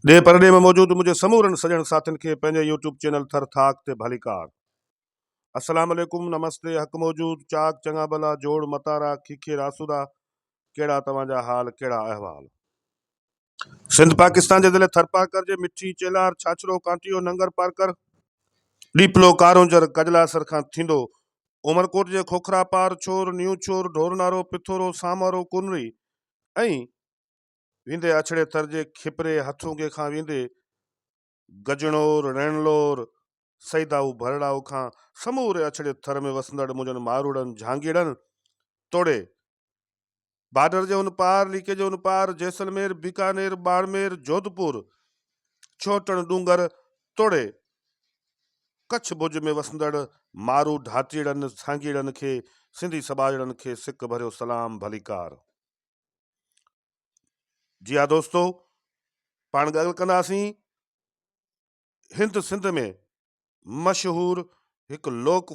ڏيهه پرڏيهه ۾ موجود منهنجي سمورن سڄڻ ساٿين کي پنهنجي يوٽيوب چينل ٿر ٿاڪ تي ڀليڪار. السلام عليڪم نمستي حق موجود چاڪ چڱا ڀلا جوڙ متارا کيکير آسودا ڪهڙا توهان جا حال ڪهڙا احوال. سنڌ پاڪستان جي ضلعي ٿرپارڪر جي مٺي، چيلهار، ڇاڇرو، ڪانٽيو، ننگر پارڪر، ڏيپلو، ڪارونجهر، ڪجلاسر کان ٿيندو عمرڪوٽ جي کوکرا پار، ڇور، نيو ڇور، ڍورنارو، پٿورو، سامارو، ڪنري ۽ ويندي اڇڙي تر جي کپري هٿونگي کان ويندي گجڻور، ريڻلور، سيدائو ڀرڙائو کان سموري اڇڙي ٿر ۾ وسندڙ منهنجن ماروئڙن جهانگيئڙن توڙي بارڊر جي هن پار، ليڪي جي هن پار، جيسلمير، بيڪانير، ٻاڙمير، جوڌپور، ڇوٽڻ ڏونگر توڙي ڪڇ ڀڄ ۾ وسندڙ مارو ڍاٽيئڙن، سانگيئڙن کي سنڌي سٻاجهڙن کي سڪ ڀريو سلام ڀليڪار. جي ها دوستو پاڻ ڳالهه ڪنداسين هند سنڌ ۾ مشهور هڪ لوڪ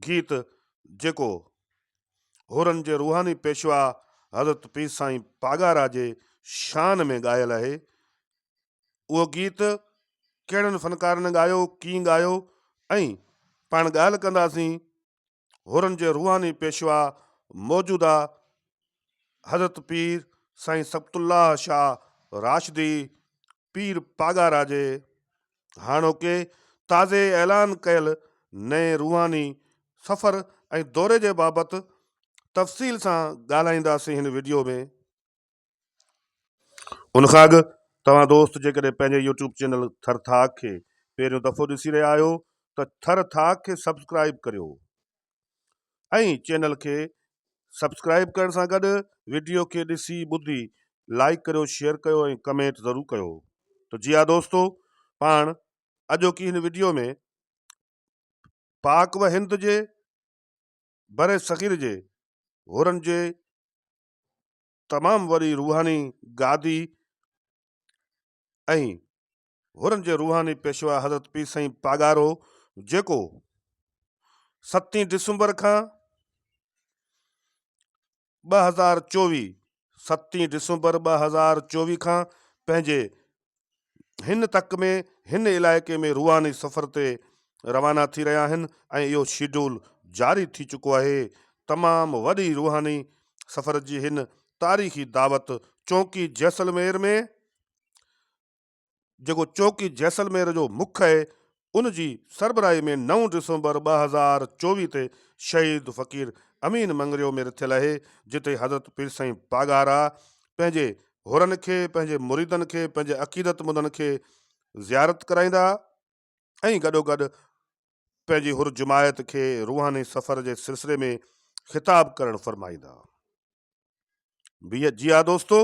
گيت جيڪو حرن جي روحاني پيشوا حضرت پير سائين پاڳارا جي شان ۾ ڳايل آهي اهو گيت ڪهڙن فنڪارن ڳايو ڪيئن ڳايو ۽ پاڻ ڳالهه ڪنداسين حرن جي روحاني پيشوا موجوده حضرت پير سائين سبط الله شاهه راشدي پير پاڳارا جي هاڻوڪي تازي اعلان ڪيل نئين روحاني سفر ۽ دوري جي بابت تفصيل سان ڳالهائينداسين هن وڊيو ۾. ان کان اڳ توهان دوست جيڪڏهن پنهنجي يوٽيوب چينل ٿر ٿاڪ کي پهريون دفعو ڏسي رهيا آهيو ته ٿر ٿاڪ کي سبسڪرائيب ڪريو ۽ چينل کي سبسڪرائيب ڪرڻ سان گڏ وڊيو کي ڏسي ٻڌي لائيڪ ڪريو شيئر ڪيو ۽ ڪمينٽ ضرور ڪيو ته جي ها دوستو پاڻ اڄوڪي هن وڊيو ۾ پاڪ و هند جي برصغير جي حرن جي تمام وڏي روحاني گادي ۽ حرن جي روحاني پيشوا حضرت پير سائين پاڳارو جيڪو ستين ڊسمبر کان 2024 ستين ڊسمبر 2024 کان پنهنجي هن تڪ ۾ هن علائقي ۾ روحاني سفر تي روانا ٿي رهيا آهن ۽ اهو شيڊول جاري ٿي چڪو آهي. تمام وڏي روحاني سفر جي هن تاريخي دعوت چونڪي جيسلمير ۾ جيڪو چونڪي جيسلمير جو مک آهي ان جي سربراهي ۾ نو ڊسمبر 2024 تي شهيد فقير امين مڱريو ۾ رٿيل آهي، جتي حضرت پير سائين پاڳارا پنهنجي حرن کي، پنهنجي مريدن کي، پنهنجي عقيدتمندن کي زيارت ڪرائيندا ۽ گڏوگڏ پنهنجي حر جماعت کي روحاني سفر جي سلسلي ۾ خطاب ڪرڻ فرمائيندا. جي ها دوستو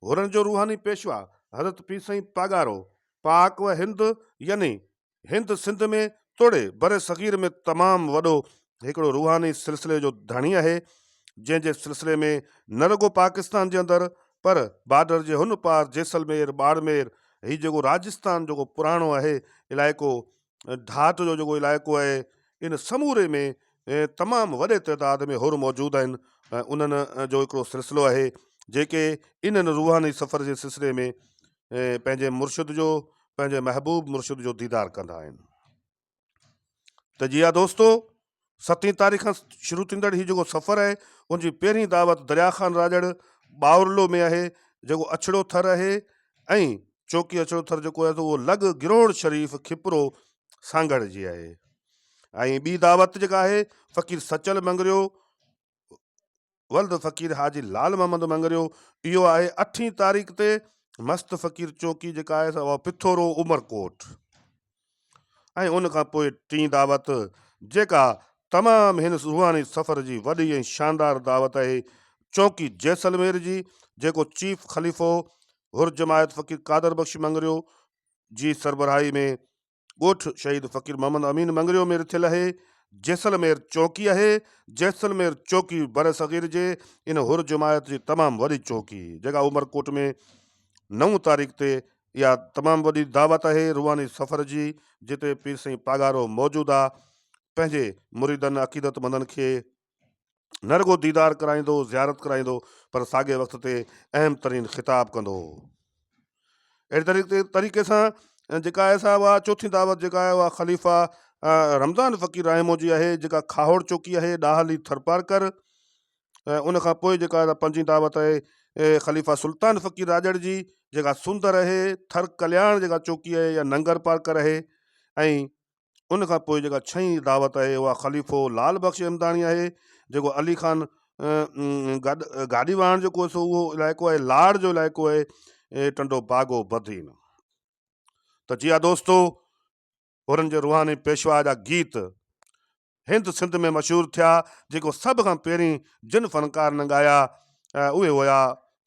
حرن جو روحاني پيشوا حضرت پير سائين پاڳارو پاڪ و هند يعني هند سنڌ ۾ توڙي برصغير ۾ تمام وڏو هڪڙو روحاني سلسلي جو ڌڻي آهي جنهن جي سلسلي ۾ نه رڳو پاڪستان جي اندر پر بارڊر جي هن پار جيسلمير ٻاڙمير هي جيڪو راجستان جيڪو پراڻو آهي علائقو ڍاٽ جو جيڪو علائقو آهي ان سموري ۾ تمام وڏي تعداد ۾ حر موجود آهن ۽ انهن جو هڪڙو سلسلو آهي جيڪي انهن روحاني سفر جي سلسلي ۾ پنهنجي مرشد جو پنهنجي محبوب مرشد جو ديدار ڪندا آهن ته جي ها دوستو ستين تاريخ کان شروع ٿيندڙ هي جيڪو سفر آهي ان جي پهرين دعوت دريا خان راڄڙ ٻاورلو ۾ آهي جيڪو اڇڙو ٿر آهي ۽ چوڪي اڇڙو ٿر جيڪو آهي اهو لڳ گروڙ شريف کپرو سانگهڙ جي آهي ۽ ٻي دعوت جيڪا آهي فقير سچل مڱريو ولد فقير حاجي لال محمد مڱريو اهو آهي اٺين تاريخ تي مست فقير چوڪي جيڪا آهي اها پٿورو عمرڪوٽ ۽ ان کان پوء ٽين دعوت جيڪا تمام هن روحاني سفر جي وڏي ۽ شاندار دعوت آهي چوڪي جيسلمير جي جيڪو چيف خليفو حر جماعت فقير قادر بخش مڱريو جي سربراهي ۾ ڳوٺ شهيد فقير محمد امين مڱريو ۾ رٿيل آهي. جيسلمير چوڪي آهي. جيسلمير چوڪي برصغير جي ان حر جماعت جي تمام وڏي چوڪي جيڪا عمرڪوٽ ۾ نو تاريخ تي اها تمام وڏي دعوت آهي روحاني سفر جي جتي پير سائين پاڳارو موجود آ پنهنجي مريدن عقيدتمندن کي نه رڳو ديدار ڪرائيندو، زيارت ڪرائيندو پر ساڳئي وقت تي اهم ترين خطاب ڪندو. اهڙي طريقي طريقي سان جيڪا آهي سا اها چوٿين دعوت جيڪا آهي اها خليفا رمضان فقير راهمو جي آهي جيڪا کاهوڙ چوڪي آهي ڏاهلي ٿرپارڪر ۽ ان کان پوء جيڪا آهي پنجين دعوت آهي خليفا سلطان فقير راڄڙ جي جيڪا سندر آهي ٿر ڪلياڻ جيڪا چوڪي آهي يا ننگر پارڪر آهي ۽ ان کان پوء جيڪا ڇهين دعوت آهي اها خليفو لال بخش احمداڻي آهي جيڪو علي خان گاڏ گاڏي واهڻ جيڪو سو اهو علائقو آهي لاڙ جو علائقو آهي ٽنڊو باگو بدين ته جي ها دوستو حرن جي روحاني پيشوا جا گيت هند سنڌ ۾ مشهور ٿيا جيڪو سڀ کان پهرين جن فنڪارن ڳايا اهي هيا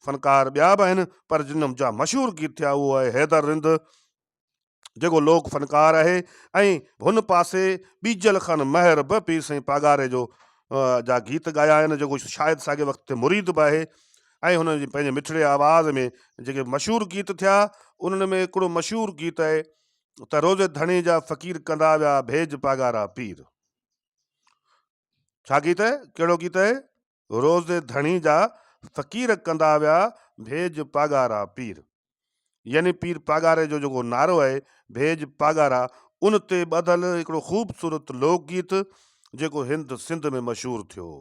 فنڪار ٻيا به آهن پر جن جا مشهور گيت ٿيا اهو آهي حيدر رند جيڪو لوڪ فنڪار آهي ۽ هن پاسي ٻيجل خان مهر به پير سائين پاڳاري جو جا گيت ڳايا آهن جيڪو شايد ساڳي وقت تي مريد به آهي ۽ هن جي پنهنجي مٺڙي آواز ۾ جيڪي مشهور گيت ٿيا انهن ۾ هڪڙو مشهور گيت آهي ته روز ڌڻي جا فقير ڪندا ويا ڀيڄ پاڳارا پير. ڇا گيت آهي؟ ڪهڙو گيت آهي؟ روز ڌڻي جا فقير ڪندا ويا ڀيڄ پاڳارا پير. يعني پير پاڳاري جو جيڪو نعرو آهي ڀيڄ پاڳارا ان تي ٻڌل هڪڙو خوبصورت لوڪ گيت جيڪو هند سنڌ ۾ مشهور ٿيو.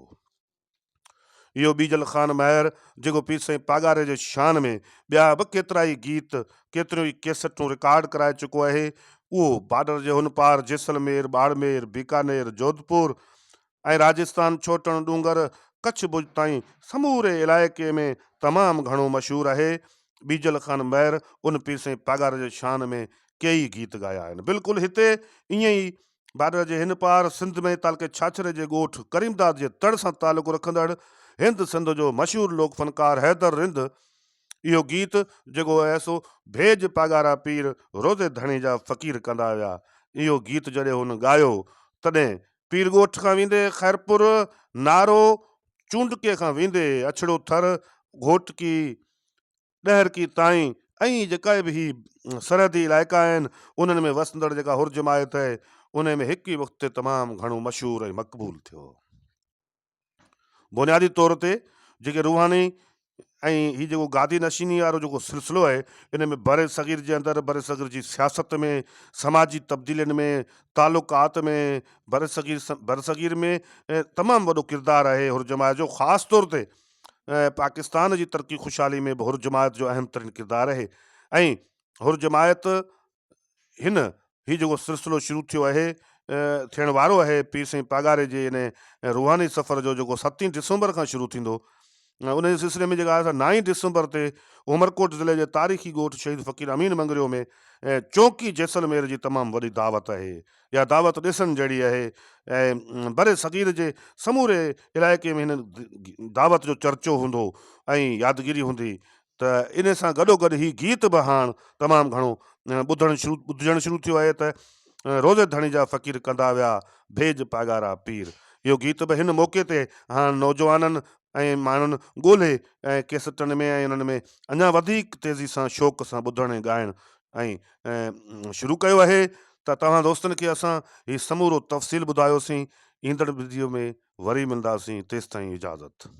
اهو ٻيجل خان مهر جيڪو پير سائين پاڳاري جي شان ۾ ٻيا به ڪيترائي گيت، ڪيتريون ئي ڪيسٽون رڪارڊ ڪرائي چڪو آهي، اهو بارڊر جي هن پار جيسلمير، ٻاڙمير، بيڪانير، جوڌپور ۽ راجستان ڇوٽڻ ڏونگر، ڪڇ ڀڄ تائين سموري علائقي ۾ تمام گهڻو مشهور آهي. ٻيجل خان مهر ان پير سائين پاڳاري جي شان ۾ ڪيئي گيت ڳايا آهن. بلڪل هتي ائين ئي بارڊر جي هن پار سنڌ ۾ تعلقي ڇاڇري جي ڳوٺ ڪريمداد جي تڙ سان تعلق رکندڙ هند سنڌ جو مشهور لوڪ فنڪار حيدر رند اهو گيت جيڪو آهي سو ڀيڄ پاڳارا پير روضي ڌڻي جا فقير ڪندا ويا اهو گيت جڏهن هن ڳايو تڏهن پير ڳوٺ کان ويندي خيرپور نارو چونڊڪي کان ويندي اڇڙو ٿر گهوٽڪي ڏهرڪي تائين ۽ جيڪا به هي سرحدي علائقا آهن انهن ۾ وسندڙ جيڪا حر جماعت آهي انهي ۾ هڪ ئي وقت تي تمام گهڻو مشهور ۽ مقبول ٿيو. بنيادي طور تي جيڪي روحاني ۽ هي جيڪو گادي نشيني وارو جيڪو سلسلو آهي ان ۾ برصغير جي اندر برصغير جي سياست ۾ سماجي تبديلين ۾ تعلقات ۾ برصغير برصغير ۾ تمام وڏو ڪردار آهي حر جماعت جو خاص طور تي پاڪستان جي ترقي خوشحالي ۾ به حر جماعت جو اهم ترين ڪردار آهي ۽ حر جماعت هن هي جيڪو سلسلو شروع ٿيو آهي ٿيڻ وارو آهي پير سائين پاڳاري جي ان روحاني سفر جو جيڪو ستين ڊسمبر کان شروع ٿيندو ان جي سلسلي ۾ جيڪا آهي نائين ڊسمبر تي عمرڪوٽ ضلعي جي تاريخي ڳوٺ شهيد فقير امين مڱريو ۾ چونڪي جيسلمير جي تمام وڏي دعوت آهي اها دعوت ڏسڻ جهڙي آهي ۽ برصغير جي سموري علائقي ۾ هن دعوت جو چرچو هوندو ۽ يادگيري هوندي ته ان سان گڏو گڏ هي گيت به هاڻ تمام گهڻو ٻڌڻ شروع ٻڌجڻ شروع ٿيو آهي ته روزي ڌڻي جا فقير ڪندا ويا ڀيڄ پاڳارا پير اهو گيت به هن موقعي تي هاڻ نوجوانن ۽ ماڻهن ڳولهي ۽ ڪيسٽن ۾ ۽ انهن ۾ اڃا وڌيڪ تيزي سان شوق سان ٻڌڻ ۽ ڳائڻ ۽ شروع ڪيو آهي ته توهان دوستن کي اسان هي سمورو تفصيل ٻڌايوسين ايندڙ وڊيو ۾ وري ملنداسين تيستائين اجازت.